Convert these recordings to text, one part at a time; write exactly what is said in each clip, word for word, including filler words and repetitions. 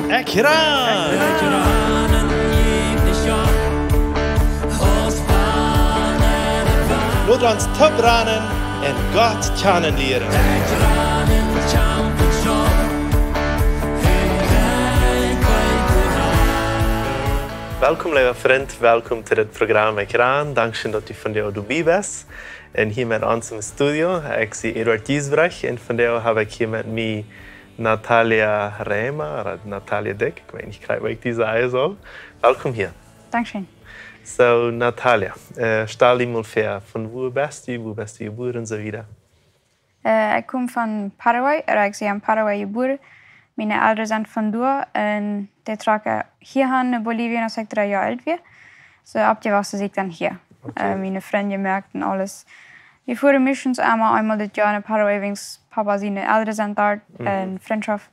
Ekj ran! Lot ons toop ranen un Gott kjanen lieren. Welkom, leewa Frint, welkom to dit Program Ekj ran. Dankscheen, daut du vondoag doabie best. Un hia met ons em Studio, ekj sie Eduard Giesbrecht un vondoag hab ekj hia met mie Natalia Reimer, ooda Natalia Dyck, ekj weet nich krakjt, woo ekj die sajen saul. Welkom hia. Dankscheen. So, Natalia, äh, stal die mol väa, von wua best du, wua best du jebuaren un soo wieda? Äh, ekj kom von Paraguay, ooda ekj sie en Paraguay jebuaren. Miene Elren sent von doa un dee trocken hia han no Bolivien, aus ekj dree Joa oolt wia. So, oppjewossen sie ekj dan hia. Okay. Äh, miene Frind jemoakt un aules. Wie fuaren meistens emol eemol daut Joa no Paraguay, wäajens Papa siene Elren sent doa, mhm, un Frintschoft.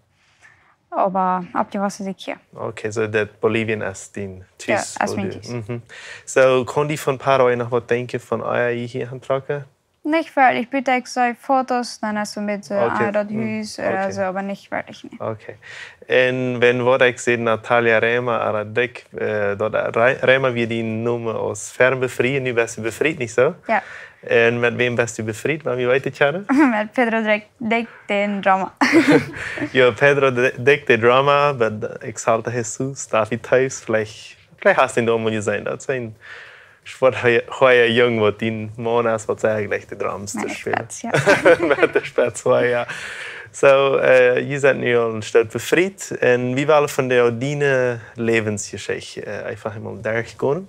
Oba oppjewossen sie ekj hia. Okay, so daut Bolivien es dien Tus, es mien Tus. Mhm. So, kaun die von Paraguay noch waut denkjen von ea jie hia han trocken? Nich werkjlich, buta ekj see Fotos, dan es soo met soo, okay, ah, daut Hus, ooda soo, oba nich werkjlich, nä. Okay. Un wan waut ekj säd, Natalia Reimer, ooda Dyck, äh, daut, äh, Re-, Reimer wia dien Nomen aus ver befrieen, nu best du befriet, nich soo? Jo. Un met wäm best du befriet, wan wie weeten kjennen? Met Pedro Dyck, Dyck, dän Drummer. Jo, Pedro Dyck, dän Drummer, bie Exalta Jesus, David Toews, veleicht, veleicht hast du dän doa mol jeseenen, daut es een schwoa, hee, hee Jung, waut dien Maun es, waut sea jlikj de Drums to spälen. Met de Spetz, jo. Met de Spetz, jo. So, äh, jie sent nu aul een Stoot befriet. Un wie wellen vondoag diene Läwensjeschicht, äh, eefach eemol derchgonen.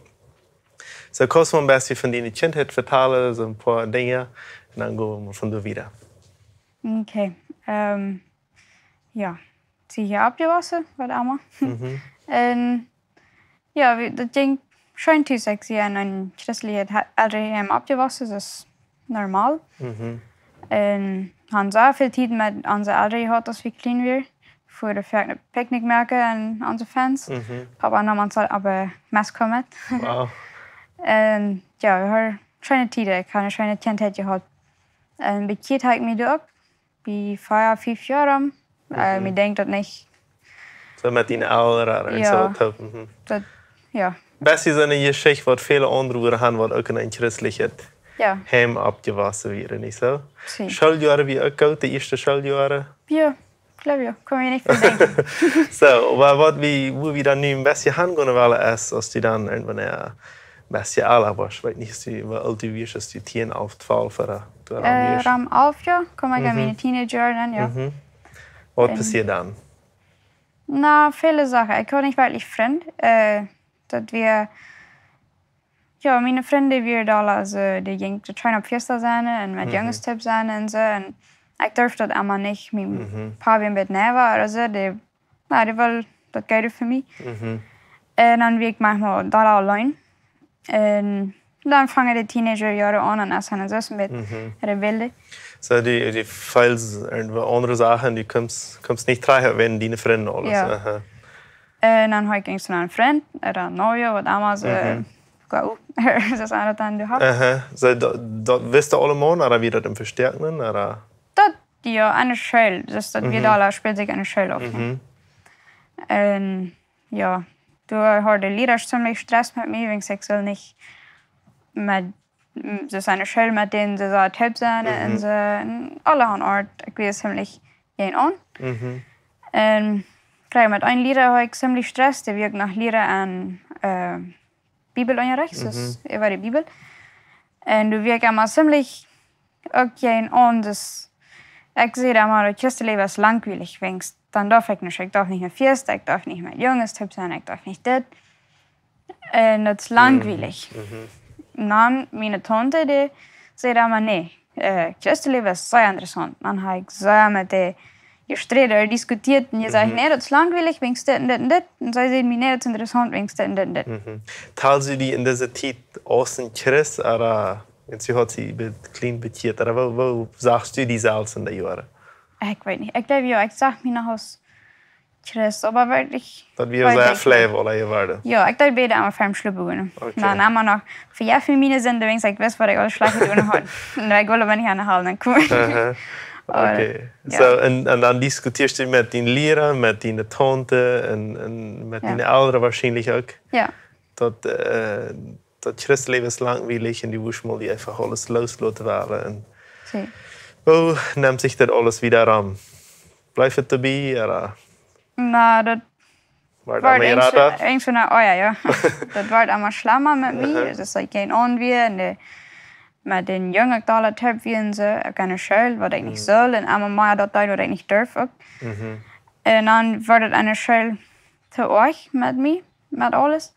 So, kaust du een bät von diene Kjintheit vetalen, soo een poa Dinja. Un dan go wie mol von doa wieda. Okay. Ähm, jo. Sie hia oppjewossen, waut emma. Mhm. Un jo, wie, daut jinkj scheen tus, ekj sie en een christlichet He-, Elrenheim oppjewossen, daut es normal. Mhm. Un han soo väl Tiet met onse Elren jehaut, aus wie kjlien wieren. Fuaren foaken Picknick moaken un onse Fans. Mhm. Papa neem ons opp, äh, Messkorf met. Wow. Un jo, wie hauden scheene Tieden, ekj hab eene scheene Kjintheit jehaut. Un bekjieet hab ekj mie doa uk. Bie fia, fief Joa om. Äh, mhm. Ekj denkj daut nich. Soo met dien Elren un soo, jo, toop, mhm. Daut, jo. Best du soo eene Jeschicht, waut väle aundre wudden han, waut uk en een christlichet, jo, Heim oppjewossen wieren, nich soo? Sie. Schooljoaren wia uk goot, de ieeschte Schooljoaren? Jo, ekj jleew jo. Kaun mie nich väl denkjen. So, oba waut wie, wua wie dan nu een bät hangonen wellen es, aus du dan irjentwanea een bät elra woascht, weet nich, aus du, woo oolt du wieescht, aus du tieen, alf, twalf ooda, äh, rom alf, jo, kaum ekj en miene Teenager dan, jo. Mhm. Waut passieed dan? Na, väle Sachen. Ekj haud nich werkjlich Frind. Äh, daut wia, jo, miene Frind wieren aula soo, dee jinkjen to scheen opp Fiesta sennen un met, mhm, Junges toop sennen un soo. Un ekj durf daut emma nich. Mien, mhm, Pa wia een bät never ooda soo, dee, na, dee wull daut Goodet fa mie. Mhm. Un dan wia ekj maunchmol doa auleen. Un dan fangen de Teenagerjoaren aun un dan es eena soo een bät, mhm, rebellisch. So, du, du feelst irjentwoo aundre Sachen, du kjemst, kjemst nich trigj, wan diene Frind aules. Jo. Aha. Un dan haud ekj eent, een Frint, ooda een Novio, waut emma, soo, mhm, go, soo es daut dan, du hast. Aha. So, daut, daut wisten aule Mana, ooda wia daut em Vestäakjen, ooda? Daut, jo, aun de School. Daut, daut wia, mhm, doa spält sikj aun de School auf, jo. Mhm. Un, jo, doa hauden de Liera ziemlich Stress met mie, wäajens ekj sull nich met, m, soo aun de School met dän, soo, soo toop sennen un, mhm, soo, un aulahaunt Oat, ekj wia ziemlich jäajenaun. Mhm. Un krakjt met een Liera haud ekj ziemlich Stress, dee wia uk noch Liera aun, äh, Bibelunjarecht, mhm, daut es äwa de Bibel. Un doa wia ekj emma ziemlich uk jäajenaun, daut ekj säd emma, daut Christenläwen es langwielich, wäajens dan darf ekj nich, ekj darf nich no Fiesta, ekj darf nich met Junges toop sennen, ekj darf nich dit. Un daut es langwielich. Mhm. Un dan miene Taunte, dee säd emma, nä, äh, Christenläwen es sea interessaunt. Dan hab ekj sea met dee jesträden ooda diskutieet un jesajcht, mhm, nä, daut es langwielich, wäajens dit un dit un dit. Un see säd mie, nä, daut es interessaunt, wäajens dit un dit un dit. Mhm. Talst du die en dise Tiet aus een Christ, ooda, wan du hast die be-, kjlien bekjieet, ooda woo, woo sachst du die selfst en de Joaren? Ekj weet nich. Ekj jleew, jo, ekj sach mie noch aus Christ, oba werkjlich. Daut wia sea fleew, ooda jie wieren? Jo, ekj deed bäden emma ver schlopen gonen. Okay. Dan emma noch, vejeff mie miene Sinden, wäajens ekj wist, waut ekj aules schlajcht jedonen haud. Un ekj wull oba nich aun de Hal komen. Aha. Okay. So, un, un dan diskutieescht du met dien Liera, met diene Taunte un, un met diene Elren woarschienlich uk. Jo. Daut, äh, daut Christenläwen es langwielich un du wurscht mol die eefach aules loosloten wellen. Un woo nemt sikj daut aules wada opp? Blift et doabie, ooda? Na, daut Wort daut emma rata? Eent von, oh jo, jo. Daut wort emma schlemma met mie. Aha. Daut ekj jinkj aun wia un de, met dän Jung, ekj dolla toop wia un soo, ekj enne School, waut ekj nich sull, un emma mea daut deed, waut ekj nich durf uk. Mhm. Un dan wort et enne School too oajch met mie, met aules.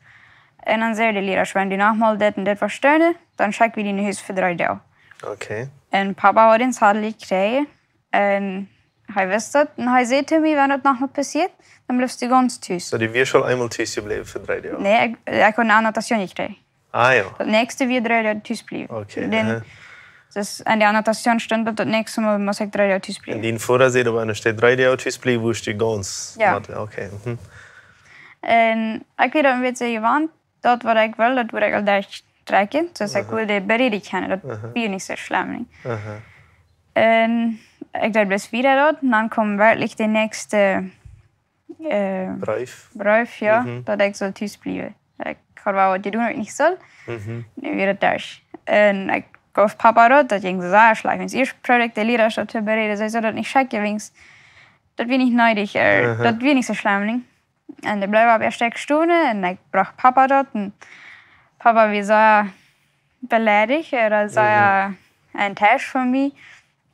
Un dan säd de Liera, wan du noch mol dit un dit woascht doonen, dan schekj wie die no Hus fa dree Doag. Okay. Un Papa haud een Zadel jekjräajen. Un hee wist daut. Un hee säd to mie, wan daut noch mol passieet, dan blifst du gaunz tus. So, du wieescht aul eemol tus jebläwen fa dree Doag? Nä, ekj, ekj haud eene Annotación jekjräajen. Ah, jo. Daut näakjste wia dree Doag tus bliewen. Okay, aha. Dan, daut, enne Annotación stunt daut, daut näakjste Mol must ekj dree Doag tus bliewen. Un dien Voda säd, oba enne Städ dree Doag tus bliewen, wurscht du gaunz. Jo. Okay, mhm. Un ekj wia daut een bät jewant, daut waut ekj well, daut wudd ekj aul derchtrakjen. Daut ekj wull de Berede kjennen, daut wia nich soo schlemm, nä. Aha. Un ekj deed bloos wada daut. Un dan kjeem werkjlich de näakjste, äh, Breef. Breef, jo, daut ekj sull tus bliewen. Ekj haud waut jedonen, waut ekj nich sull. Mhm. Nu wia et derch. Un ekj jeef Papa daut, daut jinkj soo sea schlajcht. Wan ekj ieescht proowd de Liera daut to bereden, see soo daut nich schekjen, wiels daut wia nich needich, äh, daut wia nich soo schlemm, nä. Un dee bleef opp äa Stekj stonen un ekj brocht Papa daut. Un Papa wia sea beleidicht, ooda sea enttäuscht von mie.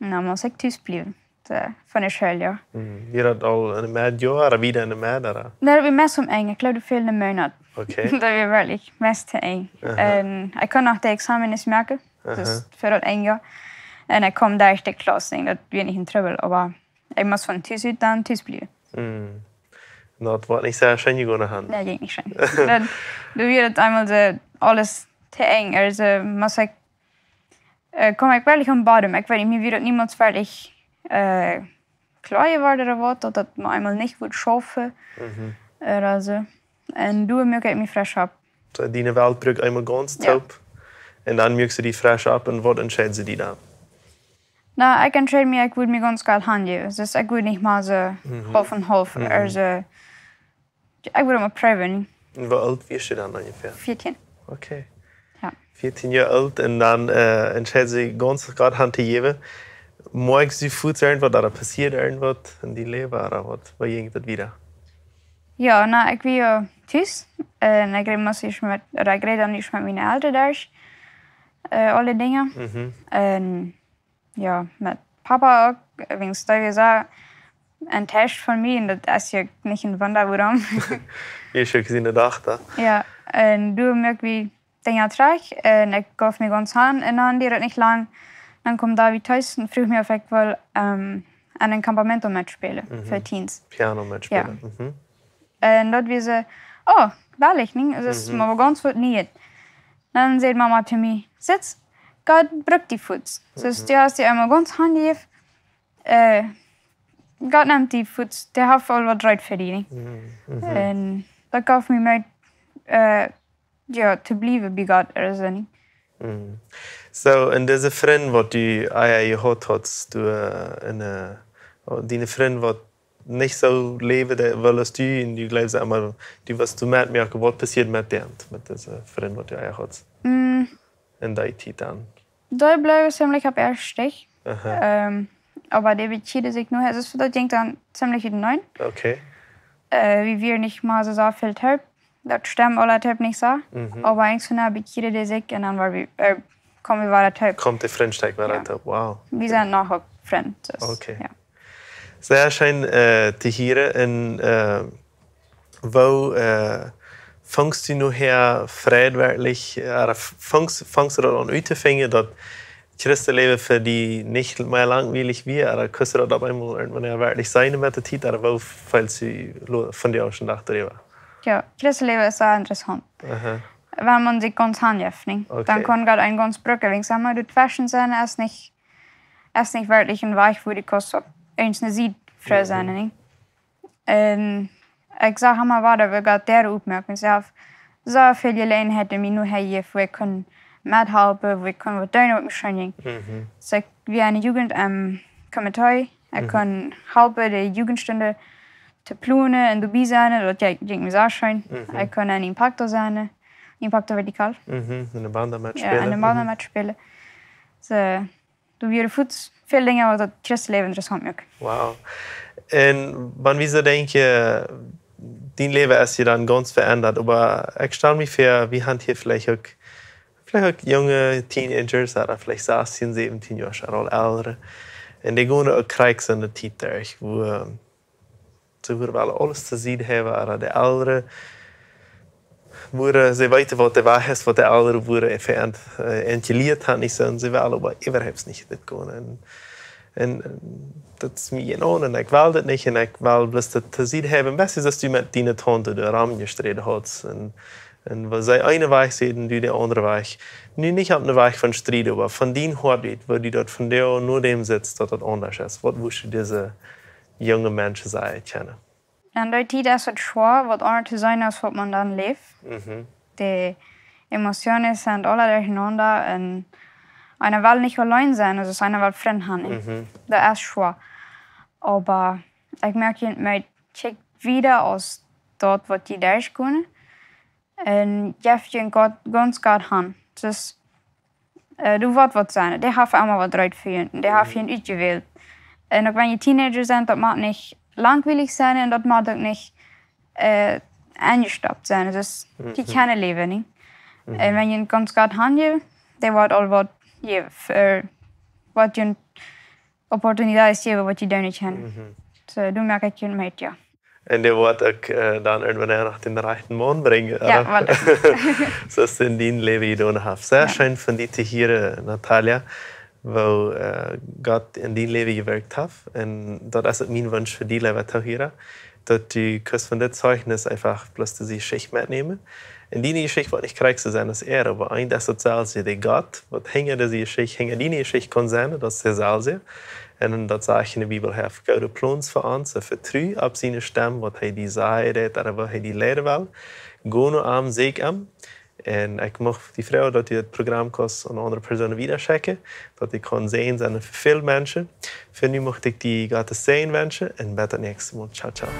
Un dan must ekj tus bliewen. Äh, von de School, jo. Mhm. Wia daut aul enne Med, jo, ooda wada enne Med, ooda? Nä, daut wia meist aum Enj. Ekj jleew, de fäld een Moonat. Okay. Daut wia werkjlich meist to Enj. Aha. Un ekj kunn noch de Examen moaken. Aha. Daut fa daut Enj, jo. Un ekj kjeem derch de Klauss, daut wia nich een Trubbel, oba ekj must von tus ut dan tus bliewen. Mm. Daut woat nich sea scheen jegonen haben. Nä, jinkj nich scheen. Dan, dan wia et eemol soo aules to Enj. Aulsoo must ekj, äh, kjeem ekj werkjlich aum Bodden. Ekj weet nich, mie wia daut niemols werkjlich, äh, kloa jeworden ooda waut, daut daut mau eemol nich wudd schaufen. Mhm. Ooda soo. Un dan muak ekj mie fresch opp. So, diene Welt bruak eemol gaunz toop. Jo. Un dan muakst du die fresch opp un waut entscheidst du dan? Na, ekj entscheed mie, ekj wudd mie gaunz Gott hanjäwen. Daut ekj wudd nich mea soo haulf un haulf, mhm, ooda soo. Ekj wudd mau proowen. Un woo oolt wieescht du dan onjefäa? Vieetieen. Okay. Jo. Vieetieen Joa oolt un dan, äh, entscheidst du gaunz Gott han to jäwen. Moakst du fuaz irjentwaut, ooda passieed irjentwaut en dien Läwen, ooda waut? Woo jinkj daut wieda? Jo, na, ekj wia tus. Un ekj reed mieeschtens met, ooda ekj reed dan ieescht met miene Elren derch, äh, aule Dinja. Mhm. Un jo, met Papa uk, wiels dee wia sea enttäuscht von mie, un daut es jo nich een Wunda, wuarom. Jie sent uk siene Dochta. Jo, un dan muak wie Dinja trigj, un ekj jeef mie gaunz han, un dan dieed et nich lang, dan kjeem David tus un fruach mie, auf ekj wull, ähm, aun een campamento metspälen, mhm, fa Teens. Piano metspälen. Jo. Mhm. Un daut wia soo, oh, wellich, nä? Daut es mau gaunz waut Nieet. Dan säd Mama to mie: "Sitst, Gott brukt die fuaz. Daut, mhm, du hast die eemol gaunz hanjejäft, äh, Gott nemt die fuaz, dee haft aul waut reed fa die, nä?" Mhm, mhm. Un daut jeef mie Moot, äh, jo, to bliewen bie Gott, aulsoo, nä? Mhm. So, un dise Frind, waut du, ah jo, jie hauden, haud du, äh, een, äh, diene Frind, waut nich soo läwen dee-, wullen aus du, un du jleefst emma, du wurscht du met mie, waut passieed met dän, met dise Frind, waut du eejentlich haudst? Mm. En dee Tiet dan? Dee bleewen ziemlich opp äa Stich. Aha. Ähm, oba dee bekjieeden sikj nu, aulsoo daut jinkj dan ziemlich uteneen. Okay. Äh, wie wieren nich mea soo, soo väl toop. Daut stemd aule Tiet nich soo. Mhm. Oba eent von dee bekjieeden sikj un dan wia wie, äh, kjeemen wie wada toop. Kjeemt de Frindheit wada toop, wow. Jo. Wie sent noch uk Frind, daut, okay, jo. Sea scheen, äh, to hieren. Un, äh, woo, äh, fangst du nu aun, werkjlich, äh, fangst, fangst du daut aun uttofinjen, daut Christenläwen fa die nich mea langwielig wia, ooda kaust du daut opp eemol irjentwanea werkjlich seenen met de Tiet, ooda woo feelst du lo-, vondoag dän Dach doaräwa? Jo, Christenläwen es sea interessaunt. Aha. Wan maun sikj gaunz hanjeft, nä? Okay. Dan kaun Gott eenem gaunz brucken, wan ekj saj mau, doa tweschen sennen es nich, es nich werkjlich een Wajch, wua du kaust opp eene Sied froo sennen, mhm, nä? Un ekj sach emma wada, woo Gott doa oppmoakjt. Ekj haud soo väl Jeläajenheiten mie nu jejäft, wua ekj kunn methalpen, wua ekj kunn waut doonen, waut mie scheen jinkj. Mhm. Soo, ekj wia enne Jugend em, ähm, Komitee. Ekj kunn halpen de Jugendstunden to plonen un doabie sennen, daut jinkj, jinkj mie sea scheen. Ekj kunn en Impacto sennen, Impacto Vertical. Mhm, en de Banda mitspälen. Jo, en de Banda mitspälen. Soo, doa wieren väl Dinja, waut daut Christenläwen interessaunt moaken. Wow. Un wan wie soo denkjen, dien Läwen es hia dan gaunz veendat, oba ekj stal mie väa, wie haben hia veleicht uk, veleicht uk junge Teenagers, ooda veleicht sastieen, säwentieen Joa, ooda aul elre. Un dee gonen uk krakjt soone Tiet derch, wua see wudden wellen aules to Sied haben, ooda de Elren wudden, see weeten, waut de Wajch es, waut de Elren wudden fa an, äh, an jelieet haben, nich soo, un see wellen oba äwahaupt nich dit gonen. Un, un, äh, daut es mie en Ordnung, un ekj well daut nich, un ekj well bloos daut to Sied haben, un best es, daut du met diene Tante doa rom jesträden hast, un, un wua see eenen Wajch säden, du dän aundren Wajch. Nu nich opp eenen Wajch von Striet, oba von dien Hoat ut, wua du daut vondoag no däm sitst, daut daut aundasch es. Waut wurscht du dise junge Menschen sajen kjennen? En dee Tiet es et schwoa, waut aundasch to sennen aus waut maun dan läft. Mhm. De Emotionen sent aule derchenaunda un eena well nich auleen sennen, aulsoo eena well Frind haben. Mhm. Daut es schwoa. Oba ekj moak, jie motten kjikjen wieda aus daut, waut jie derchgonen. Un jeff junt Gott, gaunz Gott han. Daut es, äh, du woascht waut sennen. Dee haft emma waut reed fa junt. Dee haft junt utjewält. Un uk wan jie Teenager sent, daut mott nich langwielich sennen un daut mott uk nich, äh, enjestoppt sennen. Daut es, jie kjennen läwen, nä? Un wan jie gaunz Gott han, dee woat aul waut jäwen, äh, waut junt Opportunitäten jäwen, waut jie doonen kjennen. Mhm. Soo, doa moak ekj junt Moot, jo. Un dee woat uk, äh, dan irjentwanea noch dän rajchten Maun brinjen, jo, ooda? Waut? Soo aus et en dien Läwen jedonen haft. Sea scheen von die to hieren, Natalia, woo, äh, Gott en dien Läwen jewirkjt haft. Un daut es uk mien Wunsch fa die, leewa Toohiera, daut du kaust von dit Zeichnis eefach bloos dise Jeschicht metnämen. Un diene Jeschicht woat nich krakjt soo sennen aus äare, oba eent es daut selwje, de Gott, waut hinja dise Jeschicht, hinja diene Jeschicht kaun sennen, daut es de selwje. Un daut sajcht en de Bibel, hee haft goode Plons fa ons, un vetru opp siene Stemm, waut hee die sajen deit, ooda wua hee die leiden well. Go no am, sieekj am. Un ekj mucht die froagen, daut du dit Program kaust aun aundre Persoonen wiedaschekjen, daut dee kjennen säajent sennen fa väl Menschen. Fa nu mucht ekj die Gottes Säajen wenschen un bat daut näakjste Mol. Ciao, ciao.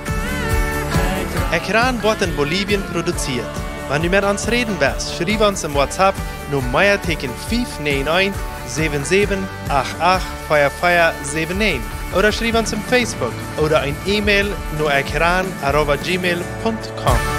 Ekjran woat en Bolivien produzieet. Wan du met ons räden west, schriew ons em WhatsApp no Meatieekjen fief näajen eent, säwen säwen, acht acht, vea vea säwen näajen. Ooda schriew ons em Facebook ooda een E-Mail no ekjran arroba gmail punkt com.